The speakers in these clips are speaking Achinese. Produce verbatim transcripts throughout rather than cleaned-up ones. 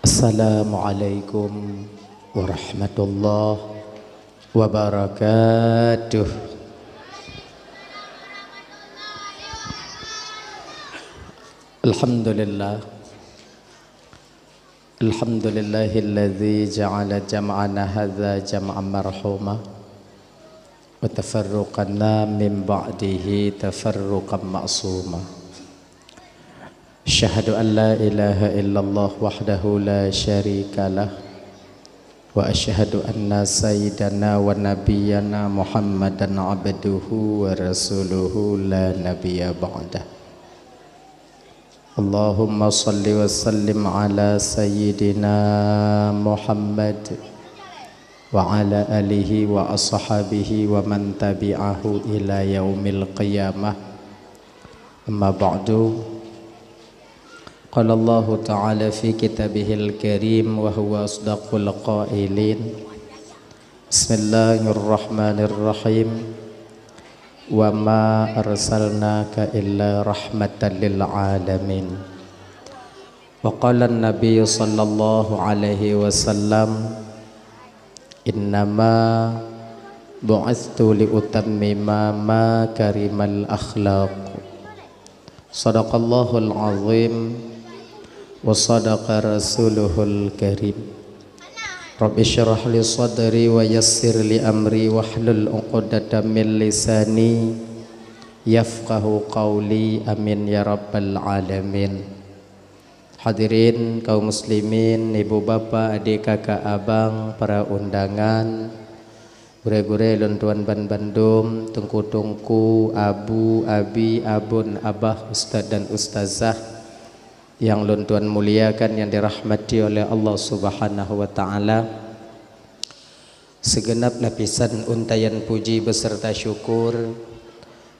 Assalamualaikum warahmatullahi wabarakatuh. Alhamdulillah. Alhamdulillahilladzi ja'ala jam'ana hadza jam'an marhuma, wa tafarruqana min ba'dihi tafarruqan ma'suma. Asyhadu an la ilaha illallah wahdahu la syarikalah, wa asyhadu anna sayyidana wa nabiyyana Muhammadan abduhu wa rasuluhu la nabiyya ba'dah. Allahumma shalli wa sallim ala sayyidina Muhammad wa ala alihi wa ashabihi wa man tabi'ahu ila yaumil qiyamah. Amma ba'du. Qala Allahu ta'ala fi kitabihil karim wa huwa asdaqul qailin. Bismillahirrahmanirrahim. Wa ma arsalnaka illa rahmatan lil alamin. Wa qala an-nabi sallallahu alaihi wasallam, "Innama bu'itstu li utammima makarimal akhlaq." Sadaqallahul azim wa sadaqa rasuluhul karim. Rabbi syrah li sadri wa yassir li amri wahlul uqdatam min lisani yafqahu qawli. Amin ya rabbal alamin. Hadirin kaum muslimin, ibu bapa, adik kakak abang, para undangan, gurée-gurée lôn tuan ban bandum, teungku-teungku, abu, abi, abon, abah, ustaz dan ustazah nyang lôn tuan muliakan, nyang dirahmati oleh Allah Subhanahu wa Ta'ala. Sigeunab lapisan untaian puji beuseurta syukur,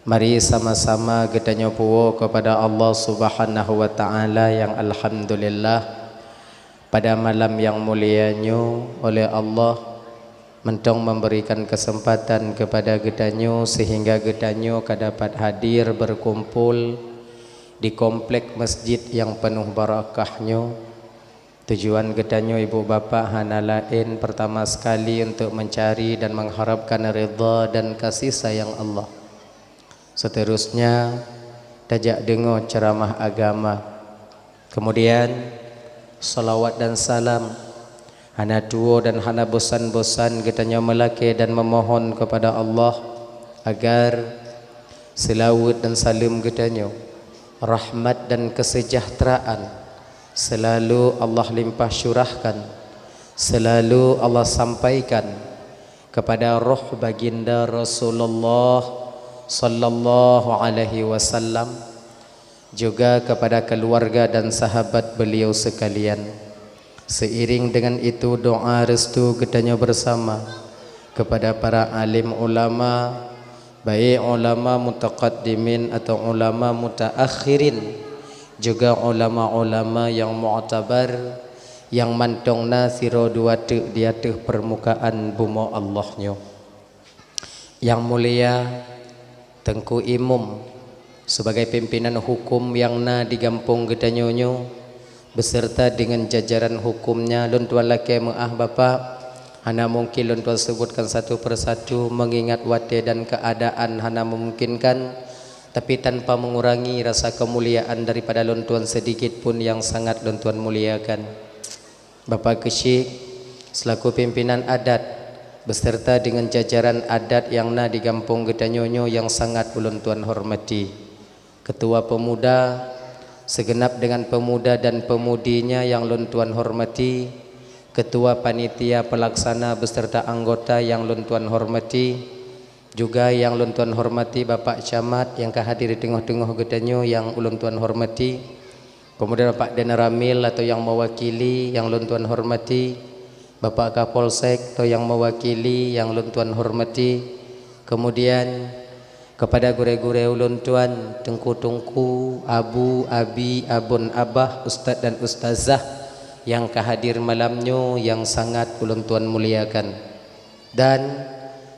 mari sama-sama geutanyoe puwoe keupada Allah Subhanahu wa Ta'ala nyang alhamdulillah, pada malam nyang mulia nyoe oleh Allah mantong memberikan kesempatan kepada geutanyoe sehingga geutanyoe ka dapat hadir berkumpul di komplek masjid nyang penuh barakah nyoe. Tujuan geutanyoe ibu bapak hana laén, pertama sekali untuk mencari dan mengharapkan ridha dan kasih sayang Allah. Seterusnya, tajak deungoe ceramah agama. Kemudian, salawat dan salam hana tuwoe dan hana bosan-bosan geutanyoe meulakée dan memohon kepada Allah agar seulaweuet dan saleuem geutanyoe, rahmat dan kesejahteraan selalu Allah limpah curahkan, selalu Allah sampaikan kepada roh baginda Rasulullah sallallahu alaihi wasallam, juga kepada keluarga dan sahabat beliau sekalian. Seiring dengan itu, doa restu geutanyoe bersama kepada para alim ulama, baik ulama mutaqaddimin atau ulama mutaakhirin, juga ulama-ulama nyang mu'tabar, nyang mantong na sidroe dua teuk di ateueh peurmukaan bumoe Allah nyoe. Nyang mulia Teungku Imum, sebagai pimpinan hukum nyang na di gampông geutanyoe nyoe, beserta dengan jajaran hukumnya, lôn tuan lakée meuáh, Bapak, hana mungkin lôn tuan sebutkan satu persatu, mengingat watée dan keadaan hana memungkinkan, tapi tanpa mengurangi rasa kemuliaan daripada lôn tuan sedikit pun nyang sangat lôn tuan muliakan. Bapak Keuchik, selaku pimpinan adat, beserta dengan jajaran adat nyang na di gampông geutanyoe nyoe nyang sangat ulôn tuan hormati. Ketua Pemuda, segenap dengan pemuda dan pemudinya nyang lôn tuan hormati, Ketua Panitia Pelaksana beserta anggota nyang lôn tuan hormati, juga nyang lôn tuan hormati Bapak Camat nyang ka hadir di teungoh-teungoh geutanyoe nyang ulôn tuan hormati, kemudian Bapak Danramil atau nyang mewakili nyang lôn tuan hormati, Bapak Kapolsek atau nyang mewakili nyang lôn tuan hormati, kemudian kepada gurée-gurée ulôn tuan, teungku-teungku, abu, abi, abon, abah, ustaz dan ustazah nyang ka hadir malam nyoe nyang sangat ulôn tuan muliakan. Dan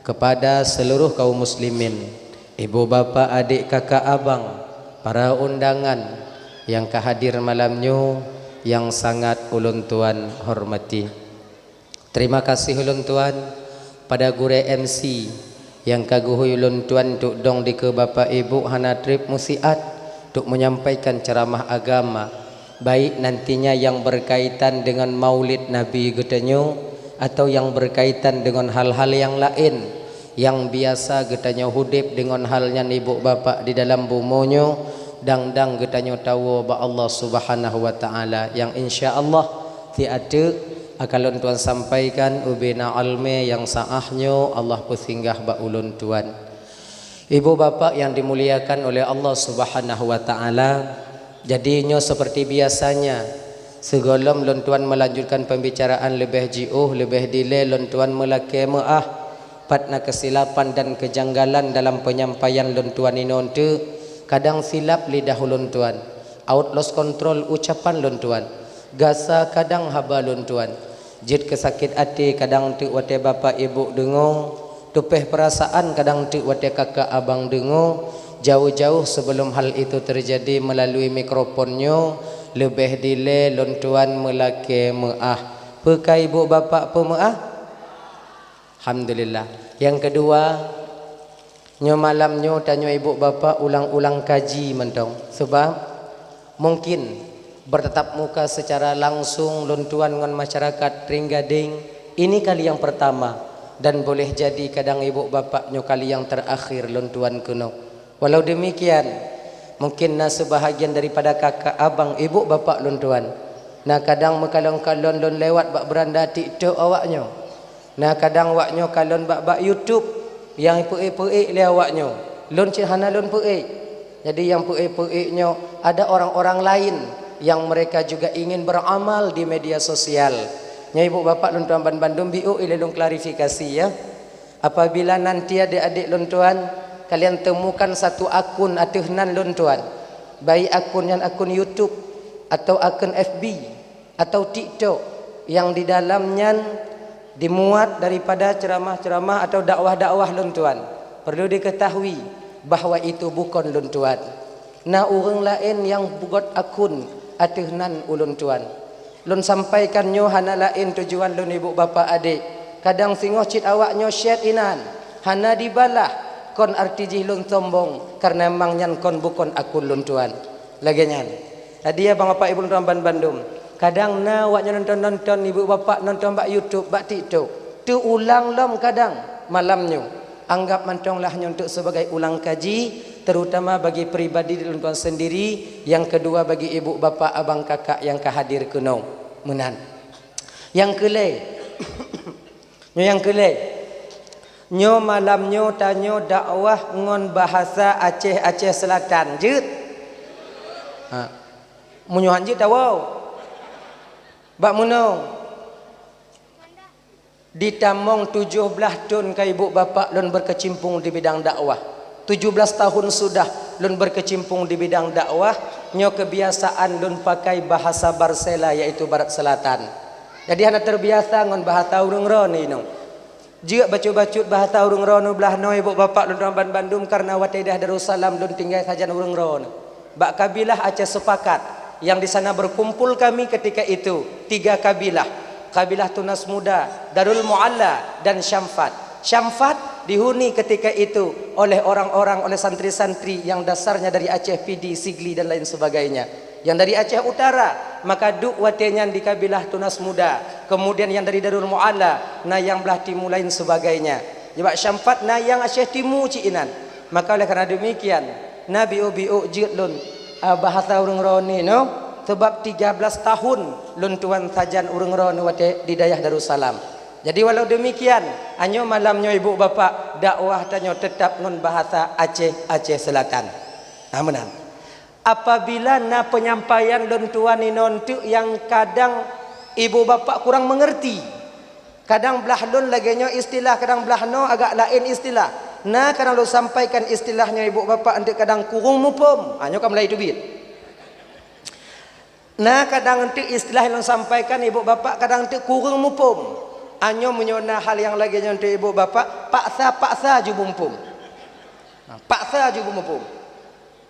kepada seluruh kaum muslimin, ibu bapa, adik kakak abang, para undangan nyang ka hadir malam nyoe, nyang sangat ulôn tuan hormati. Terima kasih ulôn tuan pada gurée M C nyang ka geuhôi ulôn tuan untuk dong dikeue Bapak Ibu hana treb musiat untuk menyampaikan ceramah agama, baik nantinya yang berkaitan dengan Maulid Nabi geutanyoe atau yang berkaitan dengan hal-hal yang laén yang biasa geutanyoe hudeb deungon hal nyan ibu bapak di dalam bumoe nyoe, dang-dang geutanyoe tawoe bak Allah Subhanahu wa Taala nyang insya Allah tiateuek akan lôn tuan sampaikan ubena almé nyang saah nyoe Allah peusinggah bak ulôn tuan. Ibu bapak yang dimuliakan oleh Allah Subhanahu wa Taala, jadi nyoe seperti biasanya, sigohlom lôn tuan melanjutkan pembicaraan leubeh jiôh, leubeh dilée lôn tuan meulakée meuáh. Pat na keusilapan dan keujanggalan dalam penyampaian lôn tuan inoe teuk, kadang silap lidah ulôn tuan, awot lost control ucapan lôn tuan, gasa kadang haba lôn tuan, jeuet keu sakét até kadang teuk watée bapak ibu deungoe, tupéh peurasaan kadang teuk watée kakak abang deungoe, jauh-jauh sebelum hal itu terjadi melalui mikrofon nyoe, leubeh dilée lôn tuan meulakée meuáh. Peu ka ibu bapak peumeuáh? Alhamdulillah. Nyang keudua, nyoe malam nyoe tanyoe ibu bapak ulang-ulang kaji mantong. Sebab mungkin bertatap muka secara langsung lôn tuan ngon masyarakat Trienggadeng ini kali yang pertama dan boleh jadi kadang ibu bapak nyoe kali yang terakhir lôn tuan keunoe. Walau demikian, mungkin na seubahagian daripada kakak abang ibu bapak lôn tuan, na kadang meukalon-kalon lôn lewat bak beuranda TikTok awaknyoe. Na kadang awaknyoe kalon bak-bak YouTube nyang peuék-peuék lé awaknyoe. Lôn cit hana lôn peuék. Jadi nyang peuék-peuék nyoe ada orang-orang lain yang mereka juga ingin beramal di media sosial. Nyoe ibu bapak lôn tuan banbandum biôk ilée lôn klarifikasi ya. Apabila nanti adik-adik lôn tuan, kalian temukan satu akun ateueh nan lôn tuan, baik akun nyan akun YouTube atau akun F B atau TikTok yang di dalam nyan dimuat daripada ceramah-ceramah atau dakwah-dakwah lôn tuan, perlu diketahui bahwa itu bukon lôn tuan. Na ureuëng laén nyang beugot akun ateueh nan ulôn tuan. Lôn sampaikan nyoe hana laén tujuan lôn ibu bapak adék. Kadang singoh cit awaknyoe syét inan, hana dibalah, kon arti jih lôn sombong, kareuna memang nyan kon bukon akun lôn tuan. Lagée nyan. Jadi ya bang bapak ibu lôn tuan banbandum, kadang na awaknyoe nonton-nonton ibu bapak nonton bak YouTube, bak TikTok, teuulang lom kadang malam nyoe. Anggap mantong lah nyoe untuk sebagai ulang kaji, terutama bagi pribadi di lôn tuan sendiri, yang kedua bagi ibu bapak abang kakak yang ka hadir keunoe. Meunan. Yang keulhée, nyoe yang keulhée. Nyoe malam nyoe tanyoe dakwah ngon bahasa Aceh, Aceh Selatan. Jeuet? Ha. Meunyoe han jeuet tawoe. Bak meunoe. Ditamong tujoh blaih thon ka ibu bapak lôn berkecimpung di bidang dakwah. Tujoh blaih tahun sudah lôn berkecimpung di bidang dakwah, nyoe kebiasaan lôn pakai bahasa Barsela, yaitu Barat Selatan. Jadi hana terbiasa ngon bahasa ureuëng droeneuh inoe. Jeuet bacut-bacut bahasa ureuëng droeneuh blaih noe ibu bapak lôn tuan banbandum, kareuna watée di Darussalam lôn tinggai sajan ureuëng droeneuh. Bak kabilah Aceh Sepakat, yang di sana berkumpul kami ketika itu, tiga kabilah, kabilah Tunas Muda, Darul Mualla, dan Syamfat. Syamfat dihuni ketika itu oleh orang-orang, oleh santri-santri yang dasarnya dari Aceh Pidie, Sigli, dan lain sebagainya. Yang dari Aceh Utara, maka duek watée nyan di kabilah Tunas Muda. Kemudian yang dari Darul Mualla, na nyang blaih timu lain sebagainya. Nibak Syamfat na nyang Aceh Timu cit inan. Maka oleh karena demikian, na biôk-biôk jeuet lôn, a, bahasa ureuëng droeneuh nyoe, sebab tiga blaih tahun lôn tuan sajan ureuëng droeneuh watée di dayah Darussalam. Jadi walau demikian, anyoe malam nyoe ibu bapak dakwah tanyoe tetap ngon bahasa Aceh, Aceh Selatan. Nah, meunan. Apabila na penyampaian lôn tuan inoe teuk nyang kadang ibu bapak kurang mengerti, kadang blaih lôn lagée nyoe istilah, kadang blaih noe agak laén istilah. Na kadang lôn sampaikan istilah nyoe ibu bapak enteuk kadang kureueng muphom. Ha, nyoe ka mulai teubiet. Na kadang enteuk istilah lôn sampaikan ibu bapak kadang enteuk kureueng muphom. Ha, nyoe meunyoe na hal nyang lagée nyoe enteuk ibu bapak, paksa-paksa ju muphom. Ha, paksa ju muphom.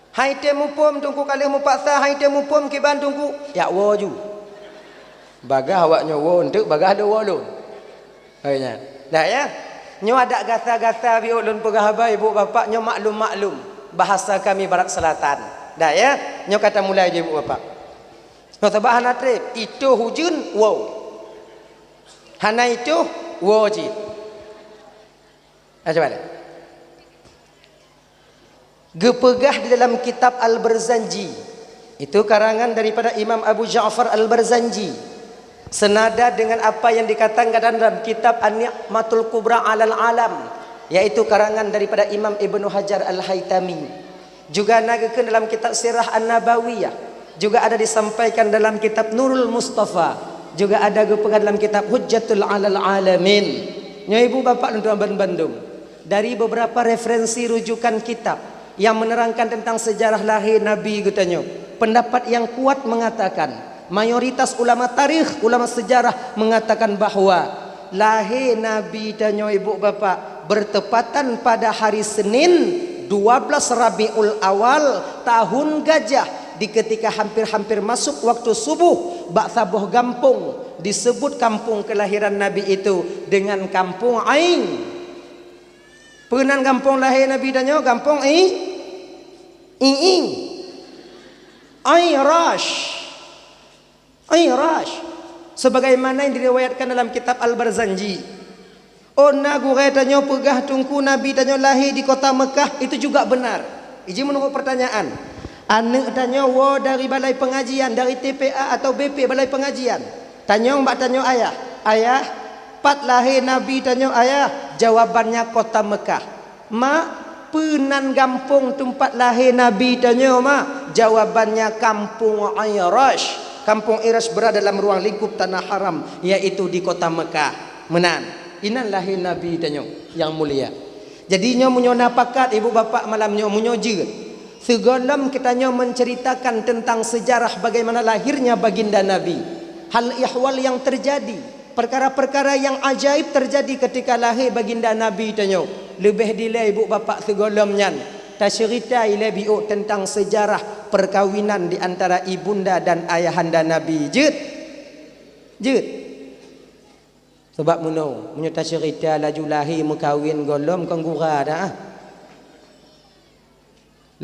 Hai tém muphom teungku ka lheueh mupaksa, hai tém muphom kiban teungku, jak woe ju. Bagaih awak nyoe woe eunteuk, bagaih lôn woe lôn. Hai nyan. Dah ya. Nyoe adak gasa-gasa biôh lôn peugah haba ibu bapak nyoe maklum-maklum. Bahasa kami Barat Selatan. Dah ya. Nyoe ka tamulai jih ibu bapak. Nyoe sabab hana trép, itoh ujeuen woe. Hana itoh woe jih. Ah, cuba lihat. Geupeugah di dalam kitab Al-Barzanji, itu karangan daripada Imam Abu Ja'far Al-Barzanji, senada dengan apa yang dikatakan dalam kitab An-Ni'matul Kubra 'alal Alam, yaitu karangan daripada Imam Ibnu Hajar Al-Haitami. Juga na geukheun dalam kitab Sirah An-Nabawiyah, juga ada disampaikan dalam kitab Nurul Mustafa, juga ada geupeugah dalam kitab Hujjatul 'alal 'Alamin. Nyoe ibu bapak lôn tuan bandum, dari beberapa referensi rujukan kitab yang menerangkan tentang sejarah lahé Nabi geutanyoe, pendapat yang kuat mengatakan, mayoritas ulama tarikh, ulama sejarah mengatakan bahwa lahé Nabi tanyoe ibu bapak bertepatan pada hari Senin, dua belas Rabiul Awal, tahun Gajah, di ketika hampir-hampir masuk waktu subuh, bak saboh gampông disebut kampung kelahiran Nabi itu dengan Kampung Ain. Peue nan gampông lahé Nabi tanyoe? Gampông I, I, I, Ain Rash. Ain Rash. Sebagaimana yang diriwayatkan dalam kitab Al-Barzanji. Oh, na gurée tanyoe peugah Teungku Nabi tanyoe lahé di kota Mekah, itu juga benar. Iji meunurot pertanyaan. Aneuëk tanyoe woe dari balai pengajian, dari T P A atau B P balai pengajian. Tanyong bak tanyoe ayah, "Ayah, pat lahé Nabi tanyoe ayah?" Jawabannya kota Mekah. "Mak, peue nan gampông teumpat lahé Nabi tanyoe, Mak?" Jawabannya Kampung Irash. Kampung Irash berada dalam ruang lingkup tanah haram, yaitu di kota Mekah. Meunan, inan lahé Nabi tanyoe nyang mulia. Jadi nyoe meunyoe na pakat ibu bapak malam nyoe meunyoe jeuet, sigohlom geutanyoe menceritakan tentang sejarah bagaimana lahirnya baginda Nabi, hal ihwal yang terjadi, perkara-perkara yang ajaib terjadi ketika lahé baginda Nabi tanyoe. Leubeh dilée ibu bapak sigohlom nyan, taceurita ilée biôh tentang sejarah perkawinan di antara ibunda dan ayahanda Nabi. Jeuet? Jeuet? Sabab meunoe, meunyoe taceurita laju lahé meukawen gohlom kon gura dah.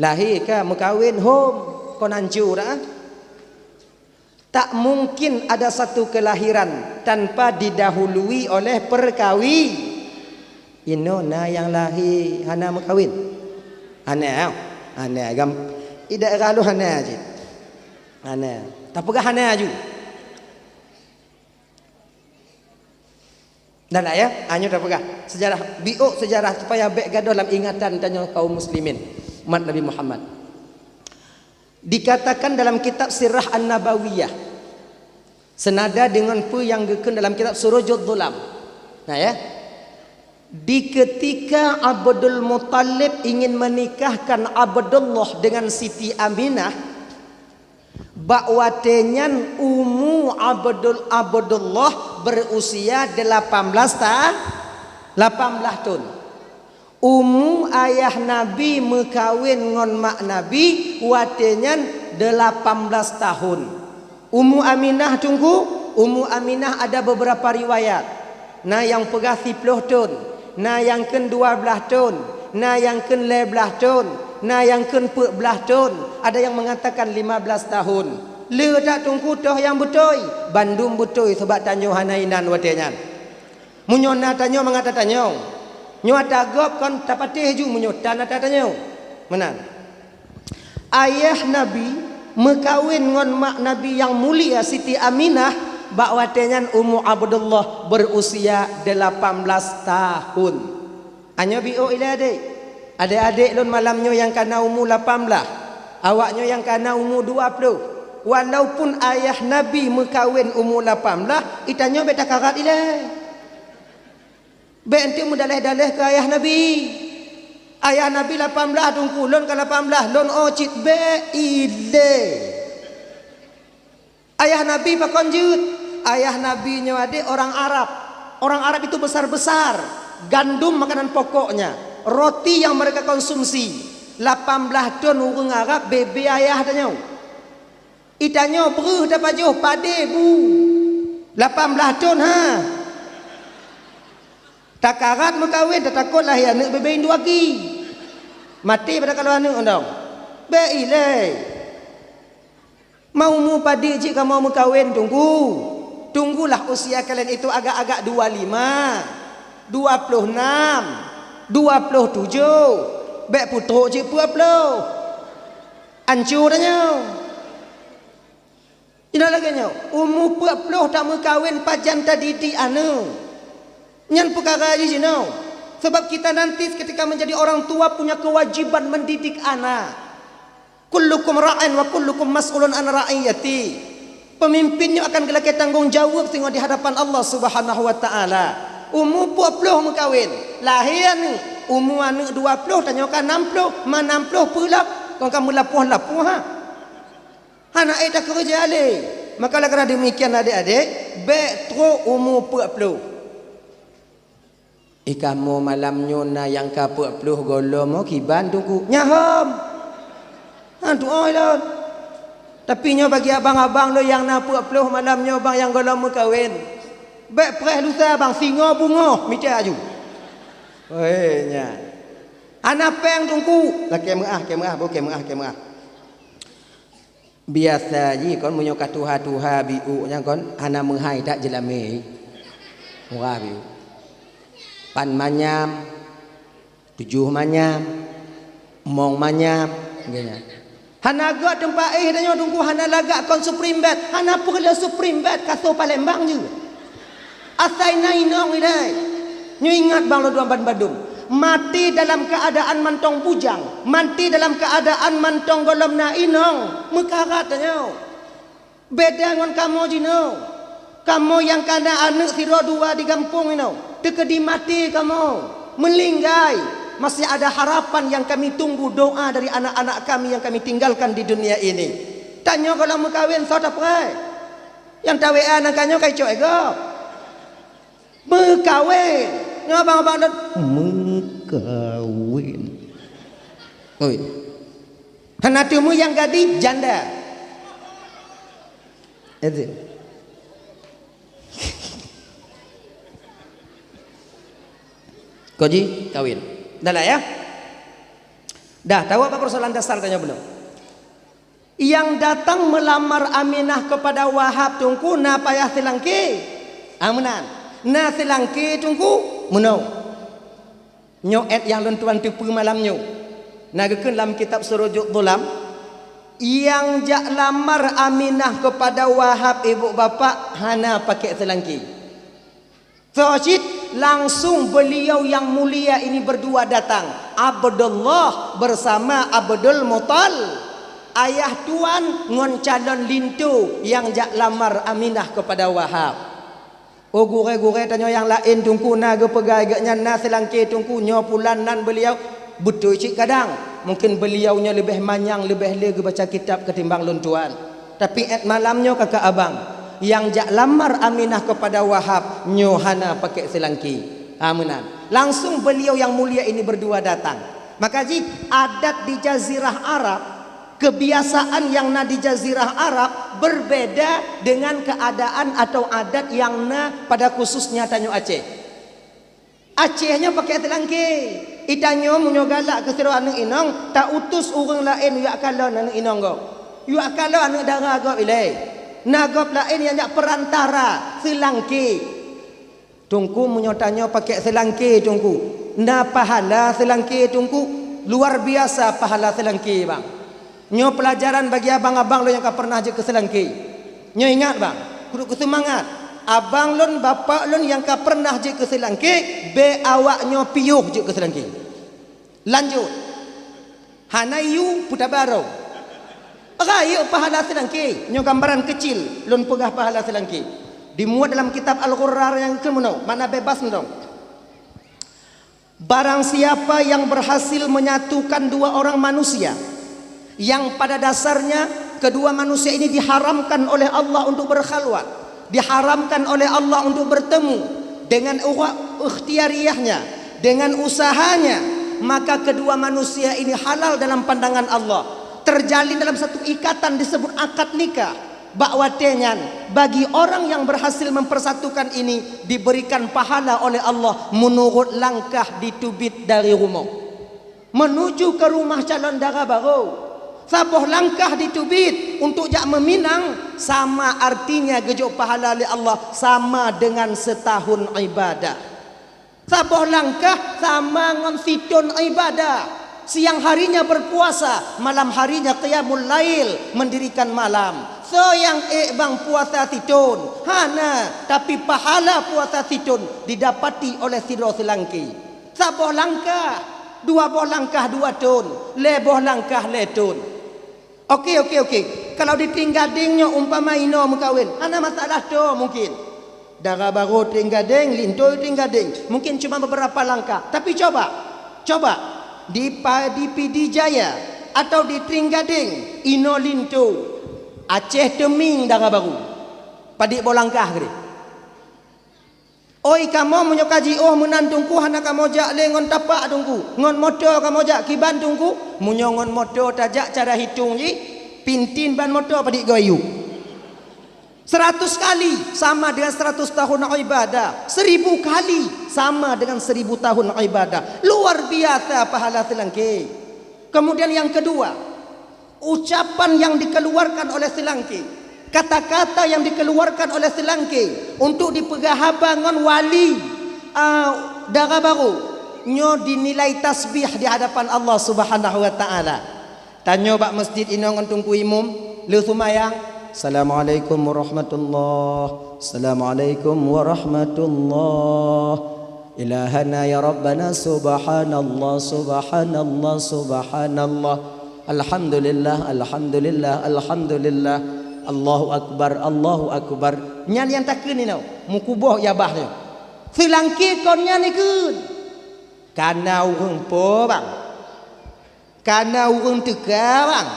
Lahé ka meukawen hom kon ancô dah. Tak mungkin ada satu kelahiran tanpa didahului oleh perkawi. Inoe na nyang lahé hana meukawen. Hana, hana gam. Di daerah lôn hana cit. Hana. Tapeugah hana aju. Dah lah ya, ha, nyoe tapeugah sejarah, biôh sejarah supaya bék gadôh lam ingatan tanyoe kaum muslimin, umat Nabi Muhammad. Dikatakan dalam kitab Sirah An-Nabawiyah, senada dengan peue nyang geukheun dalam kitab Surujud Dhulam. Nah ya, di ketika Abdul Muthalib ingin menikahkan Abdullah dengan Siti Aminah, bak watée nyan umu Abdul, Abdullah berusia delapan belas ta-, lapan belas thon. Umu ayah Nabi meukawen ngon mak Nabi watée nyan delapan belas tahun. Umu Aminah Teungku, umu Aminah ada beberapa riwayat. Na nyang peugah siplôh thon, na nyang kheun dua blaih thon, na nyang kheun lhée blaih thon, na nyang kheun peuet blaih thon, ada nyang mengatakan lima belas tahun. Le that Teungku toh nyang beutôi? Bandum beutôi, sabab tanyoe hana inan watée nyan. Meunyoe na tanyoe mangat tatanyong, nyoe ata gob kon tapatéh ju meunyoe tan ata tanyong. Meunan. Ayah Nabi meukawen ngon mak Nabi nyang mulia Siti Aminah bak watée nyan umu Abdullah berusia delapan belas tahun. Nyoe biôh ilée adék. Adék-adék lôn malam nyoe nyang kana umu lapan belas, awak nyoe nyang kana umu dua ploh. Walaupun ayah Nabi meukawen umu lapan belas, geutanyoe bék takarat ilée. Bék eunteuk meudaleh-daleh keu ayah Nabi. Ayah Nabi lapan belas Teungku, lôn ka lapan belas, lôn oh cit, bék ilée. Ayah Nabi pakon jeuet? Ayah Nabi nyoe adék orang Arab. Orang Arab itu besar-besar. Gandum makanan pokoknya. Roti yang mereka konsumsi. Lapan belas thon ureuëng Arab bebe ayah tanyoe. Geutanyoe breuh tapajoh padé bu. Lapan blaih thon ha. Takarat meukawen, tatakot lahé aneuk bebe induaki. Maté pada kalo aneuk dong. Bèk ilèe. Ma umu padit cit kamoe meukawen, Teungku. Tunggulah usia kalian itu agak-agak dua lima, dua ploh enam, dua ploh tujoh. Bèk peutrok cit peuet ploh. Ancô tanyoe. Ingat lagèe nyoe, umu peuet ploh tameukawen pajan tadidik aneuk. Nyan peukara jih jinoe. Sabab kita nanti ketika menjadi orang tua punya kewajiban mendidik anak. Kullukum ra'in wa kullukum mas'ulun an ra'iyati. Pemimpin nyoe akan geulakèe tanggong jaweueb singoh di hadapan Allah Subhanahu wa Ta'ala. Umu peuet ploh meukawen, lahé aneuk, umu aneuk dua ploh, tanyoe ka nam ploh, ma nam ploh peulab, kon ka meulapoh-lapoh ha. Hana ék takeureuja lé. Maka oleh karena demikian, adék-adék, bèk trok umu peuet ploh. Eh, kamoe malam nyoe na nyang ka peuet ploh gohlom, oh, kiban Teungku. Nyan hom. Han tu'oh lôn. Tapi nyoe bagi abang-abang lôn nyang na peuet ploh malam nyoe, bang, nyang gohlom meukawen. Bèk preh lusa, bang, singoh beungoh mita aju. Weh, nyan. Hana pèng Teungku. Lakèe meu'ah, kèe meu'ah, bôh, kèe meu'ah, kèe meu'ah. Biasa jih kon, meunyoe ka tuha-tuha biôk nyan kon, hana meuhai that jeulamé. Murah biôk. Pan manyam, tujoh manyam, mong manyam, gitu nyan. Hana göt teumpat éh tanyoe Teungku, hana lagak kon Supreme Bed, hana peureulèe Supreme Bed, kasô Palembang jeuet. Asai na inong ilèe. Nyoe ingat bang lôn dua bandum. Maté dalam keuadaan mantong bujang, maté dalam keuadaan mantong gohlom na inong, meukarat tanyoe. Beda ngon kamoe jinoe. Kamoe nyang ka na aneuk sidroe dua di gampông inoe, teukeudi maté kamoe, meuninggai, masih ada harapan yang kami tunggu doa dari anak-anak kami yang kami tinggalkan di dunia ini. Tanyoe gohlom meukawen soe tapreh? Nyang ta-W A nangka nyoe ka icok lé gob. Meukawen. Ngon abang-abang dot meukawen. Oi. Hana teumé nyang gadih janda. Itu. Kok ji kawin. Dah lah ya. Dah, tahu apa persoalan dasar tanyoe bunoe? Nyang datang meulamar Aminah keupada Wahab Teungku na payah seulangké? Ah, meunan. Na seulangké Teungku? Meunoe. Nyoe èt nyang lôn tuan teupeue malam nyoe. Na geukheun lam kitab Surujud Dhulam, nyang jak lamar Aminah keupada Wahab ibu bapak hana pakék seulangké. Soe cit langsung beliau yang mulia ini berdua datang, Abdullah bersama Abdul Muttalib, ayah tuan ngon calon linto nyang jak lamar Aminah keupada Wahab. Oh gurèe-gurèe tanyoe nyang laén Teungku na geupeugah geuh nyan na seulangké Teungku nyoe pulan nan beliau, beutôi cit kadang. Mungkin beliau nyoe leubeh manyang leubeh le geubaca kitab ketimbang lôn tuan. Tapi èt malam nyoe kakak abang, nyang jak lamar Aminah keupada Wahab nyoe hana pakék seulangké. Ha meunan. Langsung beliau yang mulia ini berdua datang. Maka jih adat di jazirah Arab, kebiasaan nyang na di jazirah Arab berbeda dengan keadaan atau adat nyang na pada khususnya tanyoe Aceh. Aceh nyoe pakék seulangké. Itanyoe meunyoe galak keu sidroe aneuk inong, ta-utus ureueng laén jak kalon aneuk inong gob. Jak kalon aneuk dara gob ilèe. Na gob laén nyang jak peurantara seulangké. Teungku, meunyoe tanyoe pakék seulangké Teungku, na pahala seulangké Teungku, luar biasa pahala seulangké bang. Nyoe peulajaran bagi abang-abang lôn nyang ka peureunah jeuet keu seulangké. Nyoe ingat bang, kuduk keu seumangat. Abang lôn, bapak lôn nyang ka peureunah jeuet keu seulangké, bèk awak nyoe piôh jeuet keu seulangké. Lanjut. Hana yue peutabarô. Rayeuk pahala seulangké. Nyoe gambaran keucil lôn peugah pahala seulangké. Dimuat dalam kitab Al-Ghurrar nyang keu meunoe, makna bebas meunoe. Barang siapa yang berhasil menyatukan dua orang manusia yang pada dasarnya kedua manusia ini diharamkan oleh Allah untuk berkhalwat, diharamkan oleh Allah untuk bertemu, dengan uwa-, ikhtiariyahnya, dengan usahanya, maka kedua manusia ini halal dalam pandangan Allah, terjalin dalam satu ikatan disebut akad nikah. Bak watée nyan, bagi orang yang berhasil mempersatukan ini, diberikan pahala oleh Allah menurut langkah diteubiet dari rumoh menuju ke rumah calon dara barô. Saboh langkah diteubiet untuk jak meuminang, sama artinya geujok pahala lé Allah sama dengan setahun ibadah. Saboh langkah sama ngon sithon ibadah. Siang harinya berpuasa, malam harinya qiyamul lail, mendirikan malam. Soe nyang ék bang puasa sithon? Hana, tapi pahala puasa sithon didapati oleh sidroe seulangké. Saboh langkah, dua boh langkah dua thon, lhée boh langkah lhée thon. Oke, oke, oke. Kalau di Trienggadeng nyoe umpama inoe meukawen, hana masalah toe mungkin. Dara barô Trienggadeng, linto Trienggadeng, mungkin cuma beberapa langkah. Tapi coba, coba di Pa-, di Pidie Jaya atau di Trienggadeng, inoe linto, Aceh teumieng dara barô. Padit boh langkah keudeh. Oi kamoe, meunyoe ka jiôh meunan Teungku, hana kamoe jak lé ngon tapak Teungku, ngon moto kamoe jak kiban Teungku. Meunyoe ngon moto tajak cara hitong jih, pintin ban moto padit goe yub. Seratus kali sama dengan seratus tahun ibadah, seribu kali sama dengan seribu tahun ibadah. Luar biasa pahala seulangké. Kemudian yang kedua, ucapan yang dikeluarkan oleh seulangké, kata-kata yang dikeluarkan oleh seulangké untuk dipeugah haba ngon wali, ah, dara barô, nyoe dinilai tasbih di hadapan Allah Subhanahu wa Ta'ala. Tanyoe bak masjid inoe ngon Teungku Imum, lheueh seumayang, "Assalamualaikum warahmatullah. Assalamualaikum warahmatullah. Ilahana ya Rabbana, subhanallah, subhanallah, subhanallah. Alhamdulillah, alhamdulillah, alhamdulillah. Allahu akbar, Allahu akbar." Nyan nyang takheun inoe, meukuboh ijabah nyoe. Seulangké kon nyan ikheun. Kana ureuëng po, bang? Kana ureuëng teuka, bang?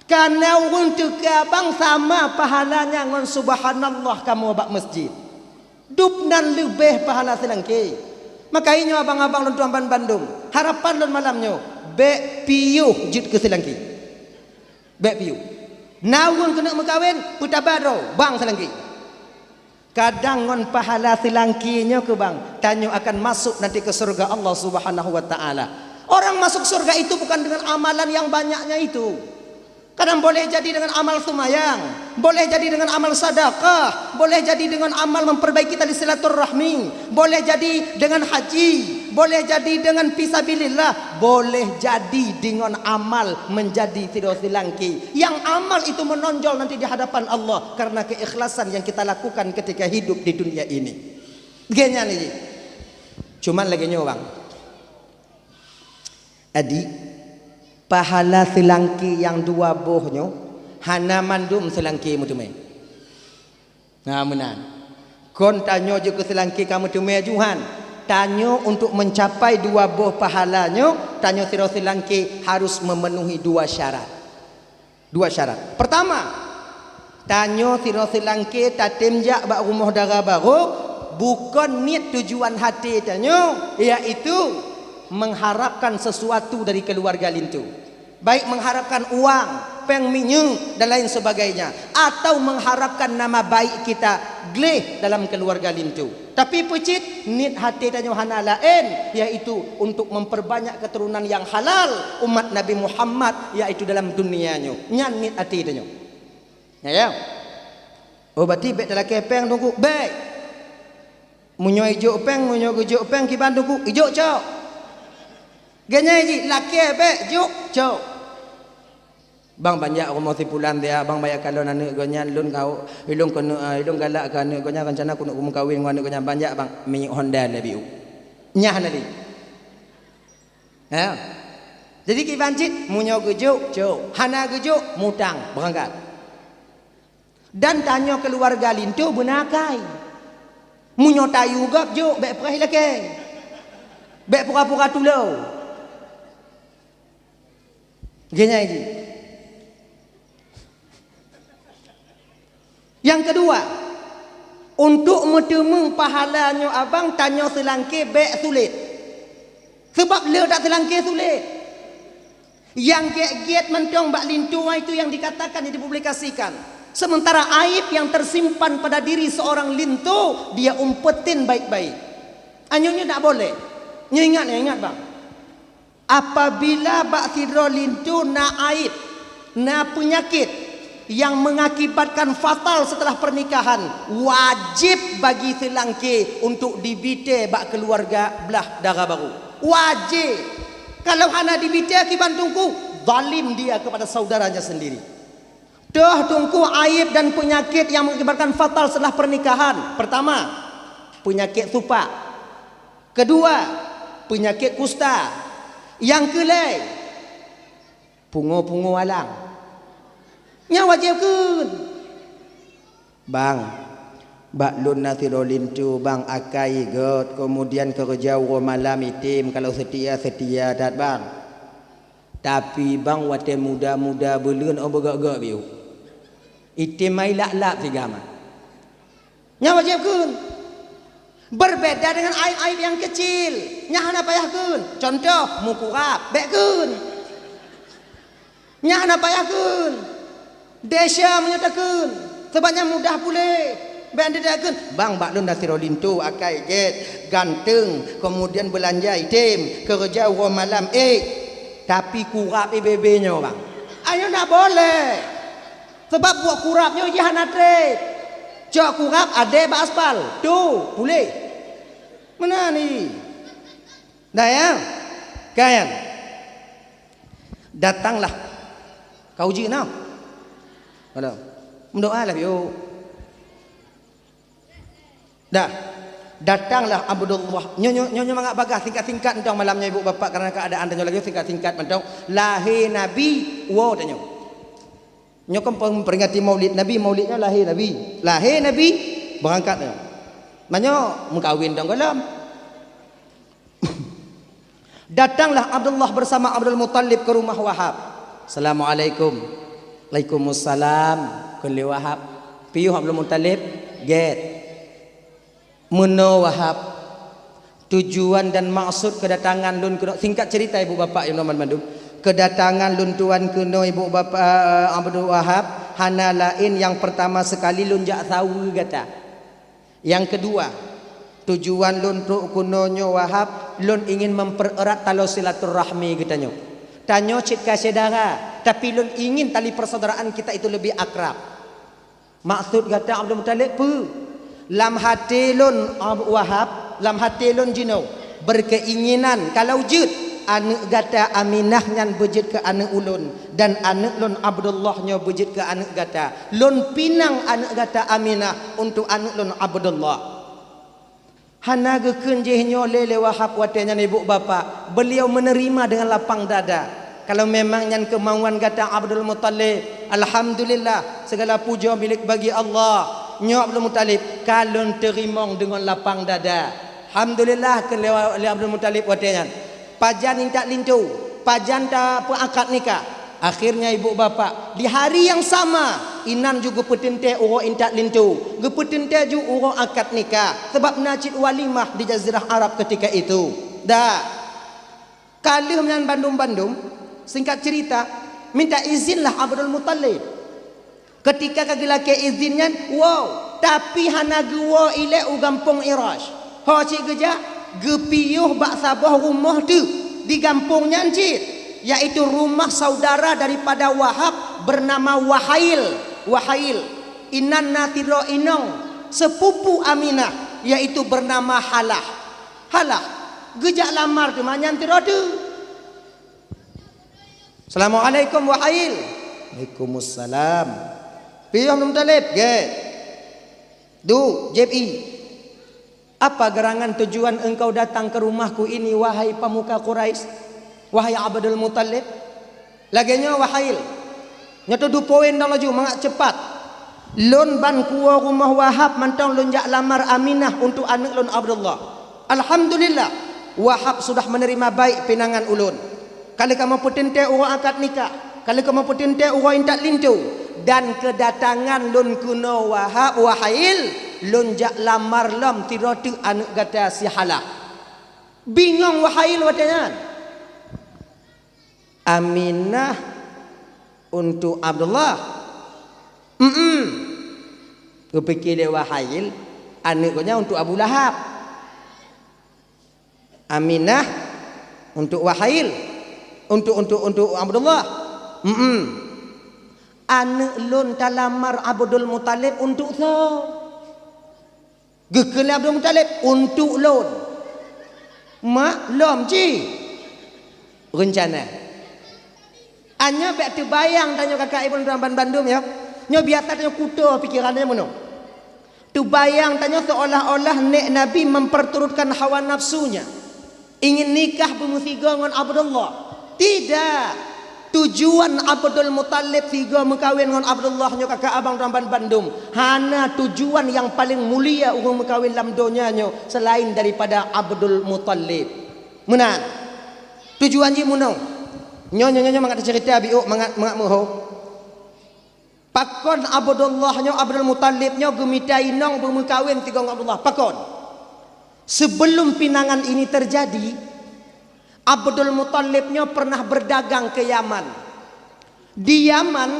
Kana ureuëng teuka, bang, sama pahalanya ngon subhanallah kamoe bak masjid. Dub nan leubeh pahala seulangké. Maka inyoe abang-abang lôn tuan ban bandum, harapan lôn malam nyoe, bék piôh jeuet keu seulangké. Bék piôh. Na ureuëng keuneuk meukawen, peutaba droe, bang seulangké. Kadang ngon pahala seulangké nyoe keu bang, tanyoe akan masuk nanti ke surga Allah Subhanahu wa Ta'ala. Orang masuk surga itu bukan dengan amalan yang banyaknya itu. Kadang boleh jadi dengan amal seumayang, boleh jadi dengan amal sedekah, boleh jadi dengan amal memperbaiki tali silaturahmi, boleh jadi dengan haji, boleh jadi dengan fisabilillah, boleh jadi dengan amal menjadi sidroe seulangké. Yang amal itu menonjol nanti di hadapan Allah karena keikhlasan yang kita lakukan ketika hidup di dunia ini. Geuhnyan lagée. Cuman lagée nyoe, bang. Adik, pahala seulangké nyang dua boh nyoe hana mandum seulangké meuteumé. Nah, meunan. Kon tanyoe jeuet keu seulangké ka meuteumé juhan. Tanyoe untuk mencapai dua boh pahala nyoe, tanyoe sidroe seulangké harus memenuhi dua syarat. Dua syarat. Pertama, tanyoe sidroe seulangké tatem jak bak rumoh dara barô, bukon niet tujuan haté tanyoe, yaitu mengharapkan sesuatu dari keluarga linto. Baik mengharapkan uang, péng minyeuk, dan lain sebagainya, atau mengharapkan nama baik kita gleh dalam keluarga linto. Tapi peucit niet haté tanyoe hana laén, yaitu untuk memperbanyak keturunan yang halal umat Nabi Muhammad, yaitu dalam dunia nyoe. Nyan niet haté tanyoe. Ya, ya. Oh, berarti bék talakée péng Teungku, bék. Meunyoe ijok péng, meunyoe geujok péng kiban Teungku, ijok cok. Geuhnyan jih lakée bék, jok cok. Bang, banjak rumoh si pulan dia, bang, banyak kalon aneuk geuhnyan, lôn kau, ilong keuneuk, ah, ilong galak keu aneuk geuhnyan, rencana keuneuk meukawen ngon aneuk geuhnyan, banjak, bang, minyeuk Honda lé biu. Nyah na lé. Ha? Jadi kiban cit, meunyoe geujok, jok. Hana geujok, mutang, beurangkat. Dan tanyoe keuluwarga linto beuna akai. Meunyoe tayue gob jok, bék preh lakée. Bék pura-pura tulông. Geuhnyan jih. Nyang keudua, untuk meuteumeung pahala nyoe abang, tanyoe seulangké bék sulet. Sabab le that seulangké sulet. Nyang gét-gét mantong bak linto nyan, itu yang dikatakan, yang dipublikasikan. Sementara aib yang tersimpan pada diri seorang linto, dia umpetin baik-baik. Anyoe nyoe tak boleh. Nyoe ingat, nyoe ingat, bang. Apabila bak sidroe linto na aib, na penyakit yang mengakibatkan fatal setelah pernikahan, wajib bagi silangke untuk dibite bak keluarga blah dara baru. Wajib. Kalau hana dibite kiban teungku, zalim dia kepada saudaranya sendiri. Toh teungku, aib dan penyakit yang mengakibatkan fatal setelah pernikahan. Pertama, penyakit supak. Kedua, penyakit kusta. Nyang keulhèe, pungo-pungo alang. Nyan wajéb kheun. Bang, bak lôn na sidroe linto, bang, akai göt, keumudian keureuja uroe malam item, kalau seutia, seutia that, bang. Tapi, bang, watèe muda-muda buleuen, oh, beugöt-göt biôh. Item mai lap-lap siga ma. Nyan wajéb kheun. Berbeda dengan aib-aib yang kecil. Nyan hana payah kheun. Contoh, mukurab, bèk kheun. Nyan hana payah kheun. Desya meunyoe takheun. Sabab nyan mudah puléh. Bèk takheun. Bang, bak lôn na sidroe linto, akai göt, ganteng, keumudian beulanja item, keureuja uroe malam, ék. Tapi kurab i bebe nyoe, bang. Ayo, ndak boleh. Sabab buet kurab nyoe jih hana trép. Cok kurab adèe bak aspal. Tu, puléh. Meunan i. Dah, ya? Kan? Datanglah. Kau uji nah. Kalau. Meudoa lah, yuk. Dah. Datanglah Abdullah. Nyoe, nyoe, nyoe, nyoe mangat bagaih, singkat-singkat mantong malam nyoe, ibu bapak, karena keadaan tanyoe lagi, singkat-singkat mantong. Lahé Nabi, woe tanyoe. Nyoe kan pem-, peringati Maulid Nabi, Maulid nyoe lahé Nabi. Lahé Nabi, beurangkat nyoe. Meunyoe meukawen dong gohlom. Datanglah Abdullah bersama Abdul Muttalib ke rumah Wahab. "Assalamualaikum." "Waalaikumsalam." Kheun lé Wahab. "Piôh Abdul Muttalib?" "Gèt." "Meunoe Wahab, tujuan dan maksud kedatangan lôn keunoe," singkat cerita, ibu bapak, nyang mandum. "Kedatangan lôn tuan keunoe, ibu bapak, eh, Abdul Wahab, hana laén, nyang pertama sekali lôn jak saweue gata. Yang kedua, tujuan lôn trok keunoe nyoe, Wahab, lôn ingin mempererat taloe silaturahmi geutanyoe. Tanyoe cit ka syedara, tapi lôn ingin tali persaudaraan kita itu lebih akrab." "Maksud gata Abdul Muttalib peue?" "Lam até lôn, Ab-, Wahab, lam até lôn jinoe berkeinginan, kalau jeuet, aneuk gata Aminah nyan beujeuet keu aneuk ulôn, dan aneuk lôn Abdullah nyoe beujeuet keu aneuk gata. Lôn pinang aneuk gata Aminah untuk aneuk lôn Abdullah." Hana geukheun jih nyoe lé, lé Wahab watèe nyan, ibu bapak. Beliau menerima dengan lapang dada. "Kalau memang nyan keumauan gata Abdul Muttalib, alhamdulillah, segala puja milik bagi Allah. Nyoe Abdul Muttalib, ka lôn teurimong deungon lapang dada." "Alhamdulillah," kheun lé, lé Abdul Muttalib watèe nyan. "Pajan intat linto, pajan tapeuakad nikah?" Akhirnya, ibu bapak, di hari yang sama, inan ju geupeuteuntèe uroe intat linto, geupeuteuntèe ju uroe akad nikah, sabab na cit walimah di Jazirah Arab ketika itu. Dah, ka lheueh nyan bandum-bandum, singkat cerita, minta izinlah Abdul Muttalib. Ketika ka geulakèe izin nyan, woe, tapi hana geuwoe ilèe u gampông Irash. Ho cit geujak, geupiôh bak saboh rumoh teuk di gampông nyan cit, yaitu rumah saudara daripada Wahab bernama Wahail. Wahail, inan na sidroe inong, sepupu Aminah, yaitu bernama Halah. Halah, geujak lamar teuma nyan sidroe teuk. "Assalamualaikum, Wahail." "Waalaikumsalam." "Piôh Abdul Muttalib?" "Gèt." "Du, jieb ie." "Apa gerangan tujuan engkau datang ke rumahku ini, wahai pemuka Quraisy, wahai Abdul Muttalib?" "Lagèe nyoe, Wahail. Nyoe teudupoe dong laju mangat cepat. Lôn ban kuwoe rumoh Wahab mantong lôn jak lamar Aminah untuk aneuk lôn Abdullah. Alhamdulillah, Wahab sudah menerima baik pinangan ulôn. Ka lheueh kamoe peuteuntèe uroe akad nikah, ka lheueh kamoe peuteuntèe uroe intat linto, dan keudatangan lôn keunoe Wahab, Wahail, lôn jak lamar lom sidroe teuk aneuk gata si Halah." Bingong Wahail watèe nyan. "Aminah untuk Abdullah?" Mm-mm. Geupike lé Wahail, aneuëk geuh nyan untuk Abu Lahab. Aminah untuk Wahail, untuk, untuk, untuk Abdullah. Mm-mm. Aneuëk lôn talamar Abdul Muthalib untuk soe? Geukheun lé Abdul Muthalib, "Untuk lôn." Mak, lom cit reuncana. Nyoe bék teubayang tanyoe kakak ibu dan bandum ya. Nyoe biasa tanyoe kuto pikiran tanyoe meunoe. Teubayang tanyoe seolah-olah nek Nabi memperturutkan hawa nafsunya. Ingin nikah beumeusigoe ngon Abdullah. Tidak. Tujuan Abdul Muthalib sigoe meukawen ngon Abdullah nyoe kakak abang dan bandum. Hana tujuan nyang paleng mulia ureuëng meukawen lam donya nyoe selain daripada Abdul Muthalib. Meunan. Tujuan jih meunoe. Nyoe, nyoe, nyoe, nyoe mangat teuceurita biôk, mangat, mangat meuho. Pakon Abdullah nyoe, Abdul Muthalib nyoe geumita inong beumeukawen sigoe ngon Abdullah? Pakon? Sebelum pinangan ini terjadi, Abdul Muthalib nyoe pernah berdagang ke Yaman. Di Yaman,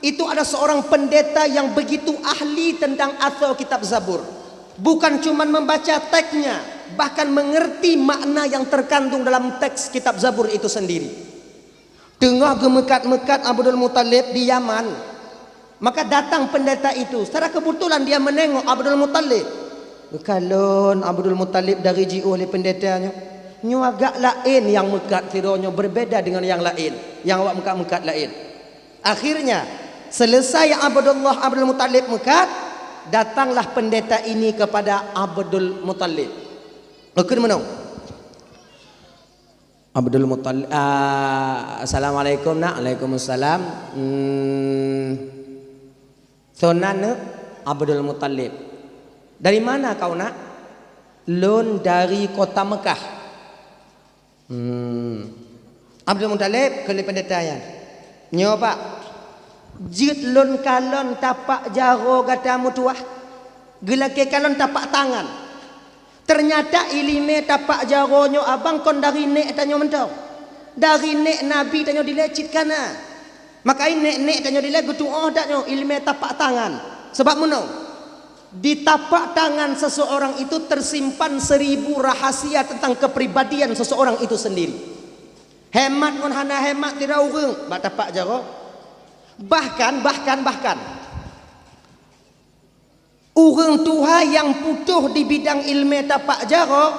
itu ada seorang pendeta yang begitu ahli tentang asoe kitab Zabur. Bukan cuma membaca teksnya, bahkan mengerti makna yang terkandung dalam teks kitab Zabur itu sendiri. Teungoh geumeukat-meukat Abdul Muthalib di Yaman, maka datang pendeta itu. Secara kebetulan dia menengok Abdul Muthalib. Geukalon Abdul Muthalib dari jiôh lé pendeta nyoe. Nyoe agak laén nyang meukat sidroe nyoe, berbeda dengan yang laén. Nyang awak meukat-meukat laén. Akhirnya, selesai Abdullah Abdul Muthalib meukat, datanglah pendeta ini kepada Abdul Muthalib. Geukheun meunoe. Abdul Muthalib, ah, "Assalamualaikum, Nak." "Waalaikumsalam." "Hmm, soe nan, Neuk?" "Abdul Muthalib." "Dari mana kau, Nak?" "Lôn dari kota Mekah." Hmm. Abdul Muthalib kheun lé pendeta nyan, "Nyoe, Pak, jeuet lôn kalon tapak jaroe gata meutuwah, geulakée kalon tapak tangan." Teunyata iéleumé tapak jaroe nyoe abang kon dari nék tanyoe mantong. Dari nék Nabi tanyoe dilée cit ka na. Maka nyan nék-nék tanyoe dilée geutuoh that nyoe iéleumé tapak tangan. Sabab meunoe, di tapak tangan seseorang itu tersimpan seribu rahasia tentang kepribadian seseorang itu sendiri. Hemat ngon hana hemat sidroe ureuëng bak tapak jaroe. Bahkan, bahkan, bahkan, ureuëng tuha nyang putôh di bidang iéleumé tapak jaroe,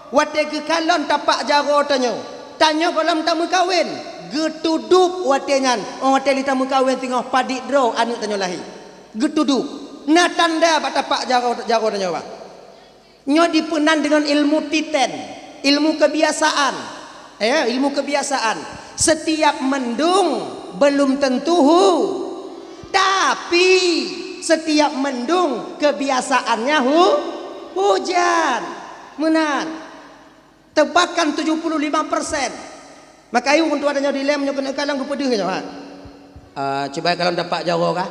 watée geukalon tapak jaroe tanyoe, tanyoe gohlom tameukawen, geutudub watée nyan, óh watée lheueh tameukawen singoh padit droe aneuëk tanyoe lahé. Geutudub. Na tanda bak tapak jaroe, jaroe tanyoe, Pak. Nyoe dipeunan deungon ilmu titen, ilmu kebiasaan. Ya, ilmu kebiasaan. Setiap mendung belum tentu hu-, tapi setiap mendung kebiasaannya hu-, hujan. Meunan. Teubahkan tujuh puluh lima persen. Maka ayue untuk ada nyoe dilem nyoe keuneuk kalon geupeudeuh nyoe, ha. Ah, cuba kalon tapak jaroe kah?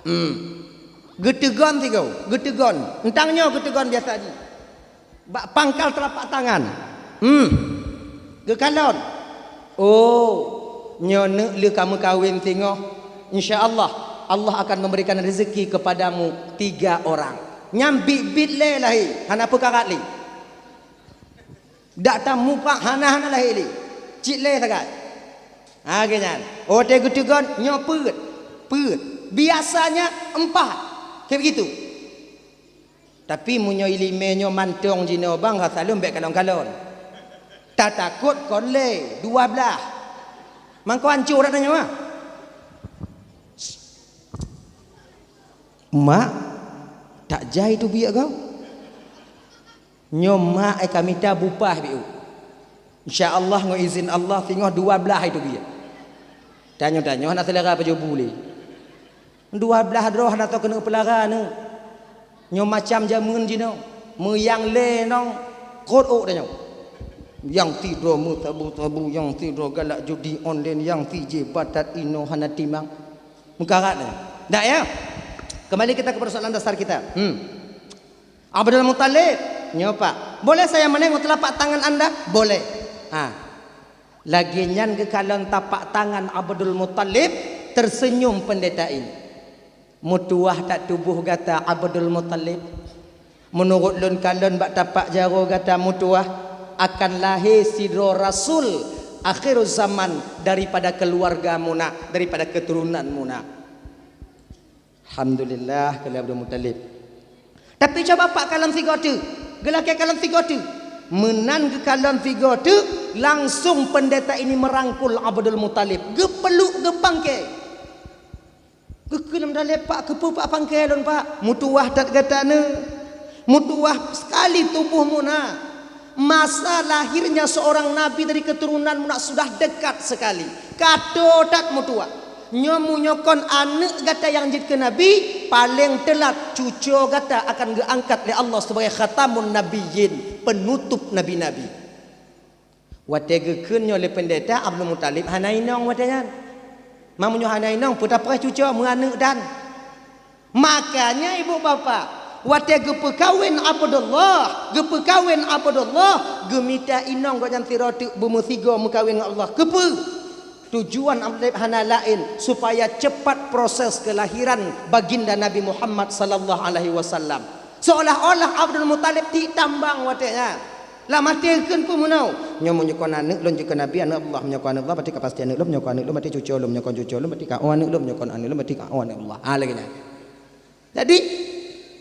Hmm. Geuteugon sigoe, geuteugon. Entang nyoe geuteugon biasa jih. Bak pangkal telapak tangan. Hmm. Geukalon. Oh, nyoe neuk lheueh ka meukawen singoh. Insya Allah, Allah akan memberikan rezeki kepadamu tiga orang. Nyan biet-biet lé lahé, hana peukarat lé. Dak tamupak hana-hana lahé lé. Cit lé sagai. Ha, geuh nyan. Oh, watée geuteugon, nyoe peuet. Peuet. Biasanya empat. Kayak begitu. Tapi meunyoe iéleumé nyoe mantong jinoe bang, rasa lôn bék kalon-kalon. Tatakot kon lé, dua blah. Mangko hancô dak tanyoe, ah. Mak, tak jai teubiet kau. Nyoe mak ai ka mita bupah biôh. Insya Allah ngon izin Allah singoh dua blah ai teubiet. Tanyoe-tanyoe hana selera pajoh bu lé. Dua blah droe hana tao keuneuk peulara neuh. Nyoe macam jameun jinoe. Meuyang lé nong kot ôk tanyoe. Nyang sidroe meusabu-sabu, nyang sidroe galak judi online, nyang sijih batat inoe hana timang. Meukarat neuh. Dak ya? Kembali kita ke persoalan dasar kita. Hmm. Abdul Muthalib, nyoe Pak, boleh saya menengok telapak tangan anda? Boleh. Ha. Lagée nyan geukalon tapak tangan Abdul Muthalib, tersenyum pendeta ini. Meutuwah that tuboh gata Abdul Muthalib. Meunurot lôn kalon bak tapak jaroe gata meutuwah, akan lahé sidroe rasul akhir zaman daripada keuluwarga meunan, daripada keuturonan meunan. Alhamdulillah, kheun lé Abdul Muthalib. Tapi cuba Pak kalon sigoe teuk, geulakée kalon sigoe teuk. Meunan geukalon sigoe teuk, langsong pendeta ini merangkul Abdul Muthalib, geupeluk, geupangke. Geukheun lé Muthalib, "Pak, keupeue Pak pangke lôn, Pak? Meutuwah that gata nyoe. Meutuwah sekali tuboh meunan. Masa lahirnya seorang nabi dari keturunan meunan sudah dekat sekali. Ka toe that meutuwah. Nyoe meunyoe kon aneuëk gata nyang jeuet keu nabi, paleng teulat cucoe gata akan geuangkat lé Allah sebagai khatamun nabiyyin, penutup nabi-nabi." Watée geukheun nyoe lé pendeta, Abdul Muthalib hana inong watée nyan. Ma meunyoe hana inong, peue tapreh cucoe meuaneuëk dan. Makanya ibu bapak, watée geupeukawen Abdullah, geupeukawen Abdullah, geumita inong gobnyan sidroe teuk beumeusigoe meukawen ngon Abdullah. Keupeue? Tujuan Abdul Muthalib hana laén, supaya cepat proses kelahiran baginda Nabi Muhammad sallallahu alaihi wasallam. Seolah-olah Abdul Muthalib tiek tambang watée nyan. Lam até kheun peue meunoe? Nyoe meunyoe kon aneuëk lôn jeuet keu nabi, aneuëk Allah. Meunyoe kon aneuëk Allah, berarti ka pasti aneuëk lôn. Meunyoe kon aneuëk lôn, berarti cucoe lôn. Meunyoe kon cucoe lôn, berarti ka, oh, aneuëk lôn. Meunyoe kon aneuëk lôn, berarti ka, oh, aneuëk Allah. Ha, lagée nyan. Jadi,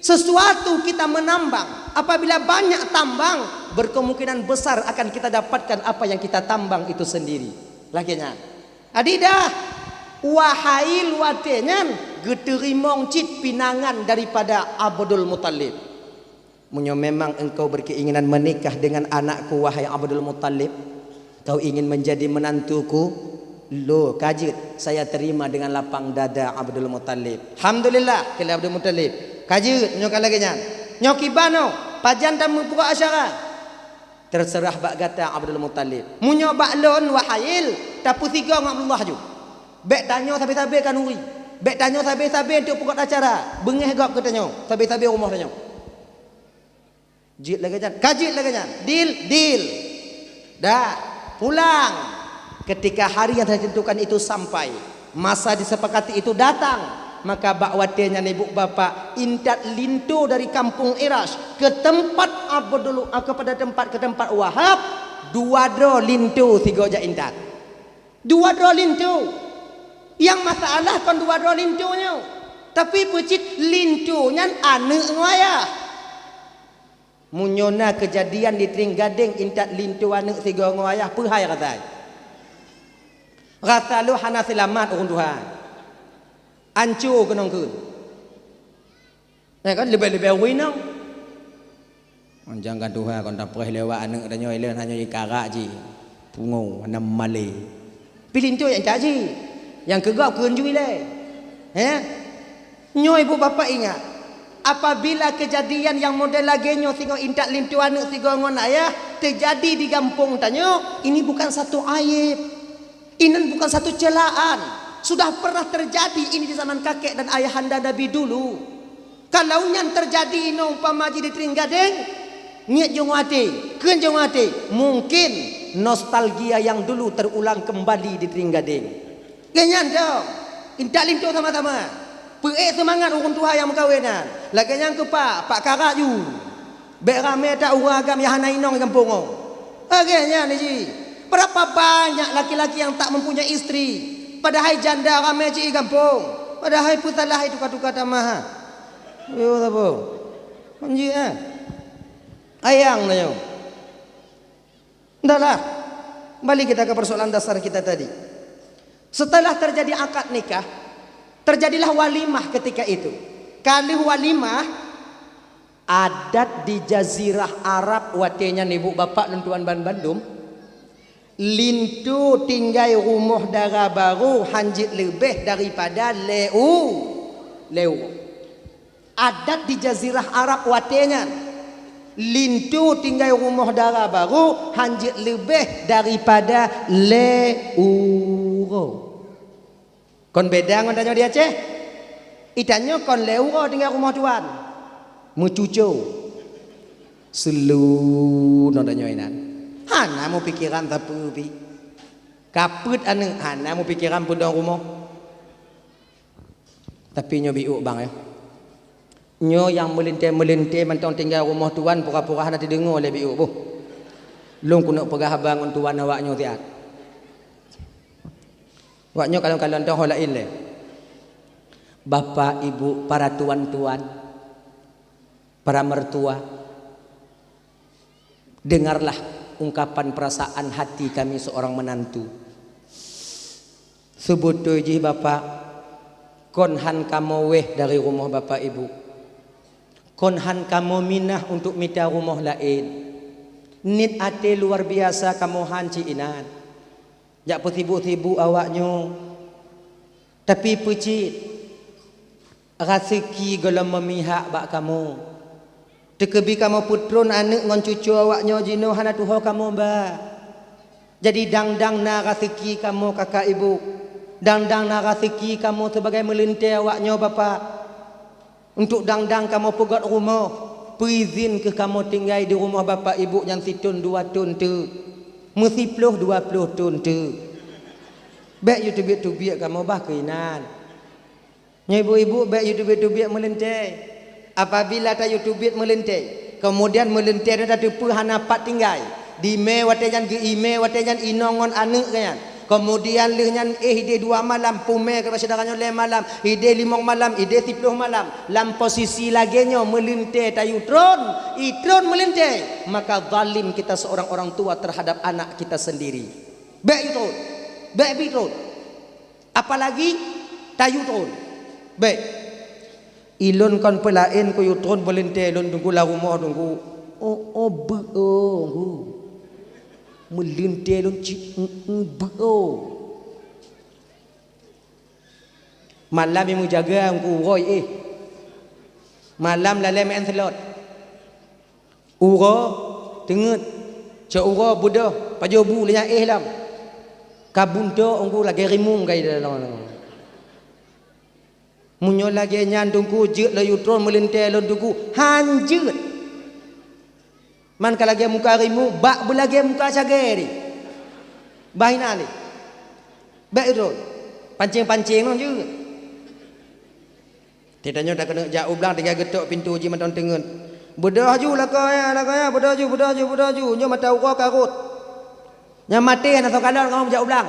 sesuatu kita menambang, apabila banyak tambang, berkemungkinan besar akan kita dapatkan apa yang kita tambang itu sendiri. Lagée nyan. Jadi dah, Wahail watée nyan geuteurimong cit pinangan daripada Abdul Muthalib. Meunyoe memang engkau berkeinginan menikah dengan anakku, wahai Abdul Muthalib, kau ingin menjadi menantuku? Lo, ka jeuet, saya terima dengan lapang dada, Abdul Muthalib. Alhamdulillah, kheun lé Abdul Muthalib. Ka jeuet, nyoe ka lagée nyan. Nyoe kiban nyoe, pajan tameupeubuet acara? Terserah bak gata, Abdul Muthalib. Meunyoe bak lôn, Wahail, tapeusigoe ngon Abdullah ju. Bék tanyoe sabe-sabe khanuri. Bék tanyoe sabe-sabe untuk peugot acara. Beungéh gob keu tanyoe, sabe-sabe rumoh tanyoe. Jeuet lagée nyan. Ka jeuet lagée nyan. Deal, deal. Dah, pulang. Ketika hari yang ditentukan itu sampai, masa disepakati itu datang, maka bak watée nyan ibu bapak intat linto dari kampung Irash ke tempat Abdul, ah, kepada tempat, ke tempat Wahab, dua droe linto sigoe jak intat. Dua droe linto. Nyang masalah kon dua droe linto nyoe, tapi peucit linto nyan aneuëk ngon ayah. Meunyoe na keujadian di Trienggadeng intat linto aneuëk sigoe ngon ayah, peuhai rasai. Rasa lôn hana seulamat ureuëng tuha. Anco keunong kheun. Nah kan, leubeh-leubeh ureuëng inong. Manjang ka tuha kon tapreh lewat aneuëk tanyoe ilon hana jikarak jih. Pungo, hana malée. Pi linto nyang cak jih. Nyang keu gob kheun ju ilée. Heh? Nyoe ibu bapak ingat, apabila kejadian yang model lagée nyoe singoh intat linto aneuëk sigoe ngon ayah terjadi di gampông tanyoe, ini bukan satu aib. Ini bukan satu celaan. Sudah pernah terjadi ini di zaman kakek dan ayahanda Nabi dulu. Kalau nyan terjadi inoe umpama jih di Trienggadeng, niet jeuet ngon até, kheun jeuet ngon até, mungkin nostalgia yang dulu terulang kembali di Trienggadeng. Lagée nyan dong, intat linto sama-sama. Peuék seumangat ureuëng tuha nyang meukawen nyan. Lagée nyan keu pak, pak karak ju. Bék ramé that ureuëng agam nyang hana inong di gampông nyoe. Lagée nyan jih. Berapa banyak laki-laki yang tak mempunyai istri, padahai janda ramé cit di gampông. Padahai peusalah hai tuka-tuka tamah. Yo, saboh. Manjih, eh. Ayang tanyoe. Entahlah. Kembali kita ke persoalan dasar kita tadi. Setelah terjadi akad nikah, terjadilah walimah ketika itu. Ka lheueh walimah, adat di jazirah Arab watée nyan, ibu bapak lôn tuan ban bandum, linto tinggai rumoh dara barô hanjeuet leubeh daripada lhée u-, lhée uroe. Adat di jazirah Arab watée nyan, linto tinggai rumoh dara barô hanjeuet leubeh daripada lhée uroe. Kon beda ngon tanyoe di Aceh. Di tanyoe kon lhée uroe tinggai rumoh tuan. Meucuco. Seuleu ngon tanyoe inan. Hana meupikeran sapeue pi. Ka peuet aneuëk, hana meupikeran peudong rumoh. Tapi nyoe biôk bang, ya. Nyoe nyang meulintée-meulintée mantong tinggai rumoh tuan, pura-pura hana teudeungoe lé biôk boh. Lôn keuneuk peugah haba ngon tuan awak nyoe siat. Awak nyoe kalon-kalon dong ho laén lé. Bapak, ibu, para tuan-tuan, para mertua, dengarlah ungkapan perasaan hati kami seorang menantu. Seubeutôi jih Bapak, kon han kamoe wéh dari rumoh Bapak Ibu. Kon han kamoe minah untuk mita rumoh laén. Niet até luar biasa kamoe han cit inan. Jak peusibuk-sibuk awak nyoe. Tapi peucit, raseuki gohlom meumihak bak kamoe. Teukeubi kamoe peutron aneuëk ngon cucoe awak nyoe jinoe hana tuho kamoe ba. Jadi dang-dang na raseuki kamoe kakak ibu. Dang-dang na raseuki kamoe sibagai meulintée awak nyoe Bapak. Untuk dang-dang kamoe peugöt rumoh, peuizin keuh kamoe tinggai di rumoh bapak ibu nyan sithon dua thon teuk, meusiploh dua ploh thon teuk. Bék yue teubiet-teubiet kamoe bah keuinan. Nyoe ibu-ibu bék yue teubiet-teubiet meulintée. Apabila tayue teubiet meulintée, kemudian meulintée nyan tateupeue hana pat tinggai. Di mé watée nyan geu-i mé watée nyan inong ngon aneuëk geuh nyan. Kemudian lheueh nyan éh idéh dua malam, pumé keu syedara nyoe lhée malam, idéh limong malam, idéh siploh malam. Lam posisi lagée nyoe meulintée tayue tron, itron meulintée, maka zalim kita seorang orang tua terhadap anak kita sendiri. Bék yue tron, bék bi tron. Apalagi tayue tron. Bék. Ilôn kon peulaén kuyue tron meulintée lôn teungku lam rumoh teungku. Oh, oh, beu oh, teungku. Meulintée lôn cit, mm, mm, beu oh. Malam nyang meujaga teungku uroe éh. Malam lalée meu'en seulot. Uroe teungeut, cok uroe beudôh, pajoh bu lé nyan éh lom. Ka buntok teungku lagée rimueng kai dalam. Meunyoe lagée nyan teungku jeuet laju tron meulintée lôn teungku, han jeuet. Man ka lagée muka rimueng, bak beulagée muka cagée di. Bah inan di. Bék tron. Pancéng-pancéng lom jeuet. Tanyoe takeuneuk jak u blang tinggai geutok pintoe jih mantong teungeut. Beudôh ju lakoe nyan, lakoe nyan, beudôh ju, beudôh ju, beudôh ju. Nyoe mata uroe ka rhot. Nyang maté hana soe kalon kamoe jak u blang.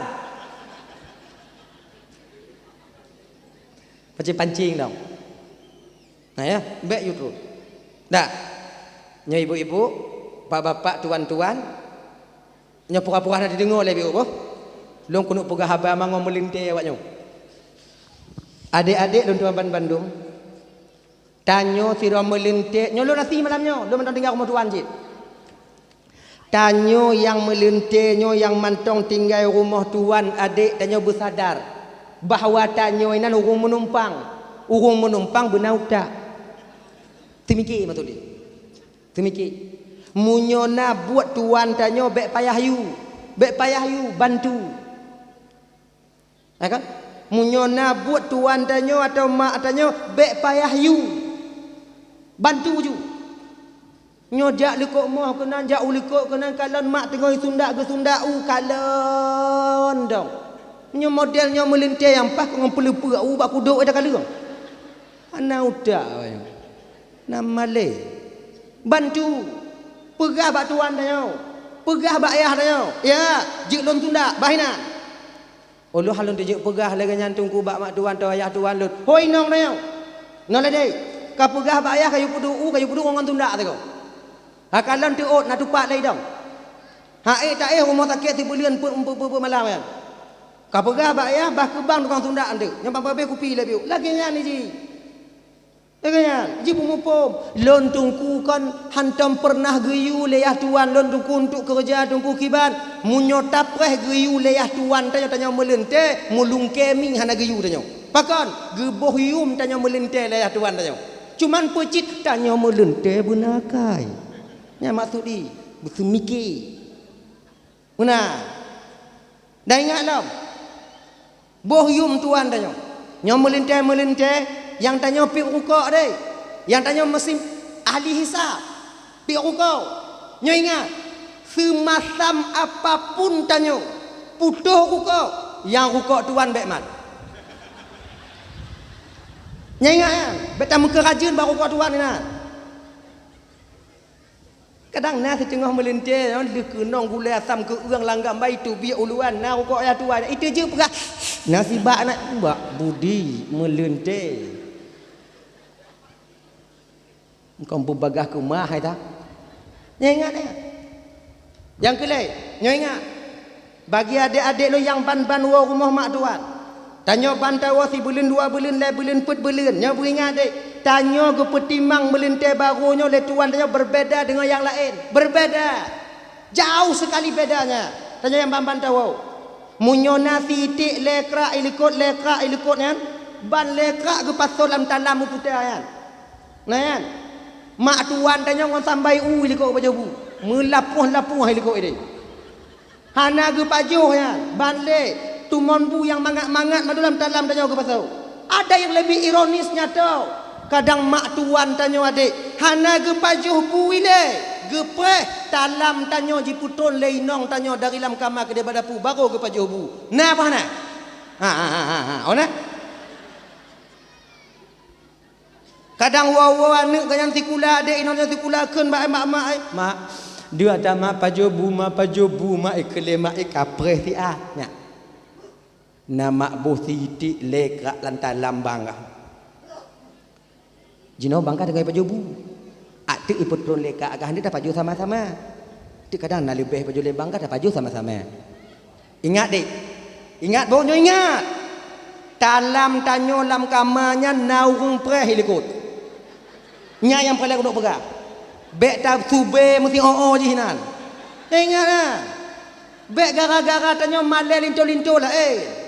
Pancing-pancing dong. Nah ya, bék yue tron. Dah. Nyoe ibu-ibu, bapak-bapak, tuan-tuan, nyoe pura-pura hana dideungoe lé biôh boh. Lôn keuneuk peugah haba mangat meulintée awak nyoe. Adék-adék lôn tuan ban bandum, tanyoe sidroe meulintée, nyoe lôn asie malam nyoe, lôn mantong tinggai rumoh tuan cit. Tanyoe nyang meulintée nyoe nyang mantong tinggai rumoh tuan adék tanyoe beusadar bahwa tanyoe inan ureuëng meunumpang. Ureuëng meunumpang beuna utak. Teumiki maksud jih. Teumiki. Meunyoe na buet tuan tanyoe bék payah yue, bék payah yue bantu. Ya kan? Meunyoe na buet tuan tanyoe atawa mak tanyoe bék payah yue. Bantu ju. Nyoe jak likot moh keunan, jak u likot keunan, kalon mak teungoh sundak geusundak u kalon dong. Nyoe model nyoe meulintée nyang paih keu ngon peuleupeuk u bak kudok ida kaleueng. Hana utak awaknyan. Na malée. Bantu. Peugah bak tuan tanyoe. Peugah bak ayah tanyoe. Ya, jeuet lôn sundak, bah inan. Óh lheueh lôn teujeuet peugah lagée nyan teungku bak mak tuan atawa ayah tuan lôn. Hôi inong tanyoe. Ngon ladée. Ka peugah bak ayah kayue peuduek u, kayue peuduek ngon sundak sigoe. Ha kalon teuôt na tupat lé idong. Ha ék taéh rumoh sakét sibuleuen peuet, peuet, peuet malam nyan. Ka peugah bak ayah bah keubang tukang sundak anteuk. Nyang babah kupi lé biôh. Lagée nyan jih. Lagée nyan, jih peumuphom. Lôn teungku kon hantom peureunah geuyue lé yah tuan lôn teungku untuk keureuja teungku kiban. Meunyoe tapreh geuyue lé yah tuan tanyoe, tanyoe meulintée, meulungkée mie hana geuyue tanyoe. Pakon? Geuboh yum tanyoe meulintée lé yah tuan tanyoe. Cuman peucit tanyoe meulintée beuna akai. Nyan maksud jih, beuseumiki. Meunan. Dan ingat lom, boh yum tuan tanyoe. Nyoe meulintée-meulintée, nyang tanyoe piep rukok deh. Nyang tanyoe meusim ahli hisab. Piep rukok. Nyoe ingat, seumasam apapun tanyoe putôh rukok, nyang rukok tuan bék mat. Nyan ingat nyan, bèk tameukeurajeuen bak rukok tuan nyan. Kadang na siteungoh meuleuntè, lheuh keunong gulèe asam keu ureueng langgam bai teubiet uluan, na rukok ya tuan, iteujeuet peugah, na sibak na, bak budi meuleuntè. Engkau beubagaih keumah hai ta. Nyoe ingat ya. Nyang keu lhèe, nyoe ingat. Bagi adék-adék lôn nyang ban-ban woe rumoh mak tuan. Tanyoe ban tawoe sibuleuen dua buleuen lhèe buleuen peuet buleuen. Nyoe beuingat deh. Tanyoe geupeutimang meuleuntè barô nyoe lé tuan tanyoe berbeda deungon nyang laén. Berbeda. Jauh sekali bedanya. Tanyoe nyang ban-ban tawoe. Meunyoe na sitik lhèe krak ilikot lhèe krak ilikot nyan, ban lhèe krak geupasoe lam talam meuputa nyan. Nah, nyan. Mak tuan tanyoe ngon sambai u ilikot geupajoh bu. Meulapoh-lapoh ilikot idéh. Hana geupajoh nyan, ban lé tumon bu nyang mangat-mangat mandum lam talam tanyoe geupasoe. Ada yang lebih ironis nyato. Kadang mak tuan tanyoe adék hana geupajoh bu ilée, geupreh talam tanyoe jipeutron lé inong tanyoe dari lam kama keudéh bak dapu barô geupajoh bu. Na bah na? Ha ha ha ha. Oh na? Kadang woe-woe aneuk geuh nyan sikula, adék inong nyan sikula kheun bak mak, "Mak, mak, deuh ata mak pajoh bu, mak pajoh bu, mak ikeu lé mak ikapreh siat." Nyak. Na mak boh sitik lé krak lam talam bang gah. Jinoe bang gah teungoh ipajoh bu. Ateuk ipeutron lé kak gah nyan tapajoh sama-sama. Teuk kadang na leubeh pajoh lé bang gah tapajoh sama-sama. Ingat deh. Ingat boh nyoe ingat. Talam tanyoe lam kama nyan na ureuëng preh ilikot. Nyan nyang paleng keuneuk peugah. Bék tasubé meusi o-o jih nan. Ingat na. Bék gara-gara tanyoe malée linto-linto laén.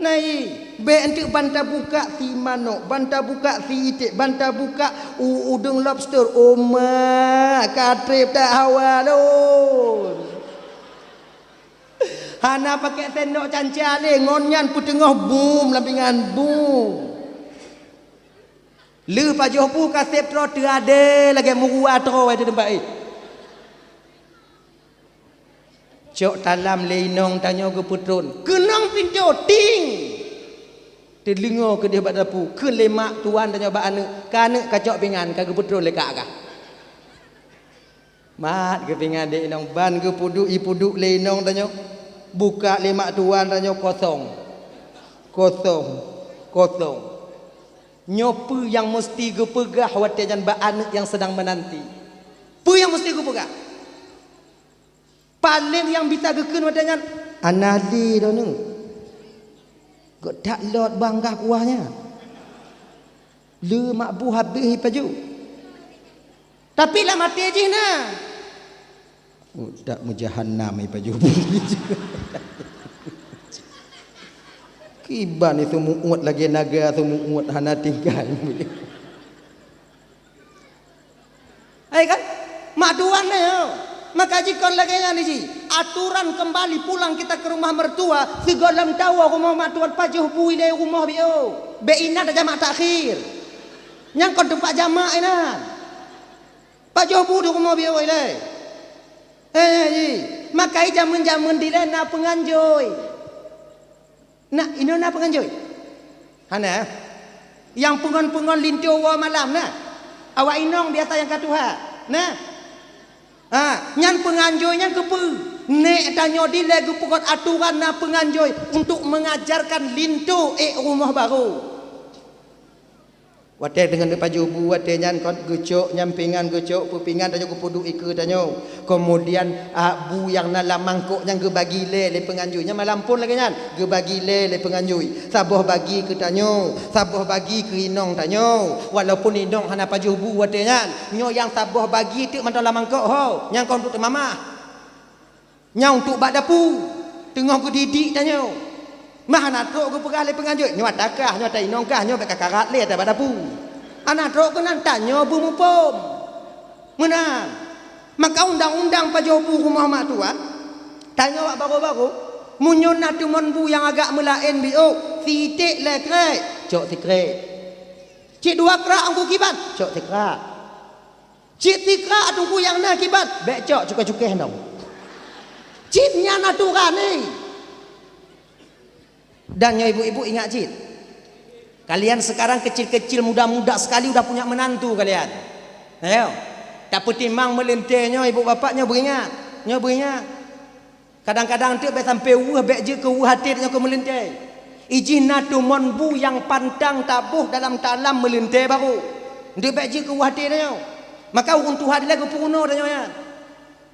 Nai, bék enteuk ban tabukak si manok, ban tabukak si iték, ban tabukak u-, udeueng lobster. Oma, ka treb that hawa lôn. Hana pakék sendok canca lé, ngon nyan peuteungoh bum lam pingan bum. Lheuh pajoh bu ka seb troe teuadé lagée meuruwa troe di teumpat éh. Cok talam lé inong tanyoe geupeutron. Keunong pintoe ting. Teudeungoe keudeh bak dapu, kheun lé mak tuan tanyoe bak aneuk, ka aneuk kacok pingan ka geupeutron lé kak gah. Mat geupingan dek inong ban geupeuduek ipeuduek lé inong tanyoe. Bukak lé mak tuan tanyoe kosong. Kosong. Kosong. Nyoe peue nyang meusti geupeugah watée nyan bak aneuk nyang seudang meunanti? Peue nyang meusti geupeugah? Paleng nyang bisa geukheun watée nyan, "Hana lé droeneueh. Geutak lôt bang gah kuah nyan. Le mak bu habéh ipajoh." Tapi lam até jih na, "Utak meujahanam ipajoh bu." Kiban itu muut lagée naga, itu muut hana tinggai. Hai kan? Mak tuan nyoe. Maka jikon lagée nyan jih. Aturan kembali pulang kita ke rumah mertua, sigohlom tawoe rumoh mak tuan pajoh bu ilée rumoh biôh. Bék inan jamak takhir. Nyang kon teumpat jamak inan. Pajoh bu di rumoh biôh ilée. Eh, jih. Maka jameun-jameun dilée na peunganjoi. Nah, inoe na peunganjoi? Hana. Nyang peungon-peungon linto woe malam na. Awak inong biasa nyang ka tuha. Na. Ha, nyan peunganjoi nyan keupeue? Nék tanyoe dilée geupeugét aturan na peunganjoi untuk mengajarkan linto ék rumoh barô. Watée deungon neupajoh bu watée nyan kon geucok nyan pingan geucok peupingan tanyoe geupeuduek ikeue tanyoe. Keumudian, a, bu nyang na lam mangkok nyan geubagi lé lé peunganjui. Nyan malam phon lagée nyan, geubagi lé lé peunganjui. Saboh bagi keu tanyoe, saboh bagi keu inong tanyoe. Walaupun inong hana pajoh bu watée nyan, nyoe nyang saboh bagi teuk mantong lam mangkok ho, nyang kon untuk teumamah. Nyang untuk bak dapu, teungoh geudidik tanyoe. Mah hana trok geupeugah lé peunganjui, nyoe ata kah, nyoe ata inong kah, nyoe bék kakarat lé ata bak dapu. Hana trok keunan tanyoe beumuphom. Meunan. Maka undang-undang pajoh bu rumoh mak tuan, tanyoe bak barô-barô, meunyoe na teumon bu nyang agak meulaén biôh, siték lhée krek, cok sikrek. Cit dua krak angku kiban, cok sikrak. Cit sikrak teungku nyang na kiban, bék cok cukéh-cukéh nong. Cit nyan aturan ni. Dan nyoe ibu-ibu ingat cit. Kalian sekarang kecil-kecil, muda-muda sekali udah punya menantu kalian. Ayo. Tapeutimang meulintée nyoe, ibu bapak nyoe beuingat. Nyoe beuingat. Kadang-kadang teuk bék sampai weueh, bék jeuet keu weueh até tanyoe keu meulintée. Ijih na tumon bu nyang pantang taboh dalam talam meulintée barô. Teuk bék jeuet keu weueh até tanyoe. Maka ureuëng tuha dilée geupeurunoe tanyoe nyan.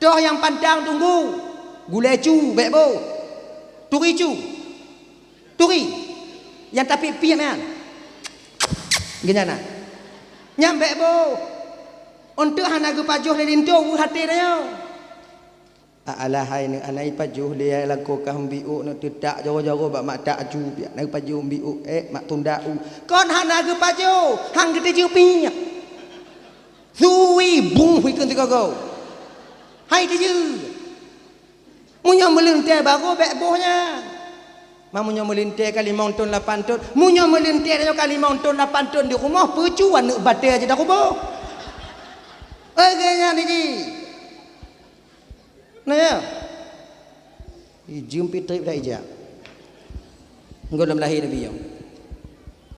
Toh nyang pantang tunggu. Gulée cu bék boh. Turi cu. Turi. Nyang tapiep-piep nyan. Geuhnyan na. Nyan bék boh. Eunteuk hana geupajoh lé linto weueh até tanyoe. Alah hai neuk, hana ipajoh lé ai lakoe kah mbiôk neuk teutak jaro-jaro bak mak tak acu piak na geupajoh mbiôk, eh, mak tunda u. Kon hana geupajoh, han geuteujeue piak. Sui bung hui keu sigogo. Hai teujeue. Meunyoe meulintée barô bék boh nyan. Ma meunyoe meulintée ka limong thon lapan thon, meunyoe meulintée nyoe ka limong thon lapan thon di rumoh, peucu aneuk batée aja dah kuboh. Lagée nyan jih. Na ya? Ijeuem pih treb dah ijak. Engko lom lahé Nabi nyoe.